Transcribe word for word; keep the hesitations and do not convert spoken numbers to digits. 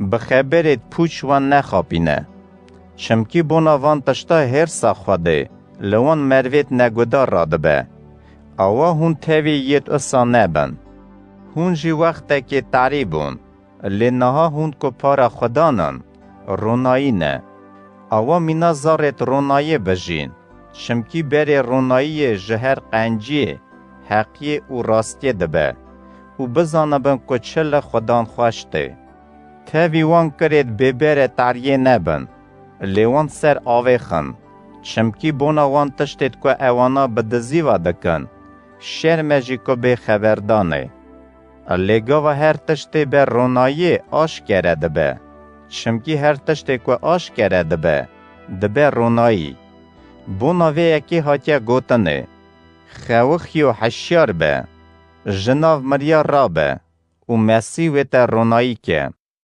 Bi xeberêt pûç wan nexapîne. Çimkî bona van tişta hêrsa Xwedê li wan mervêt negudar radibe. Awa hûn tevî yêt usa nebin. Hûn jî wextekê tarî bûn, lê niha hûn ku para Xudan in, ronayî ne. Awa mîna zarêt ronayê bijîn, çimkî berê ronayiyê ji her qenciyê, heqiyê û rastiyê dibe û bizanibin ku çi li Xudan xweş tê. Tevî wan kirêt bêbere tariyê nebin, lê wan ser avê xin, çimkî bona wan tiştêt ku ewana bi dizî ve dikin, şerm e jî ku bêxeberdan e. Lê gava her tiştê be ronayiyê aşkere dibe, çimkî her tiştê ku aşkere dibe, dibe ronayî. Bona vê yekê hatiye gotinê: Xewixî û hişyar be, ji nav miriya rabe û Mesîh wê te ronayî ke.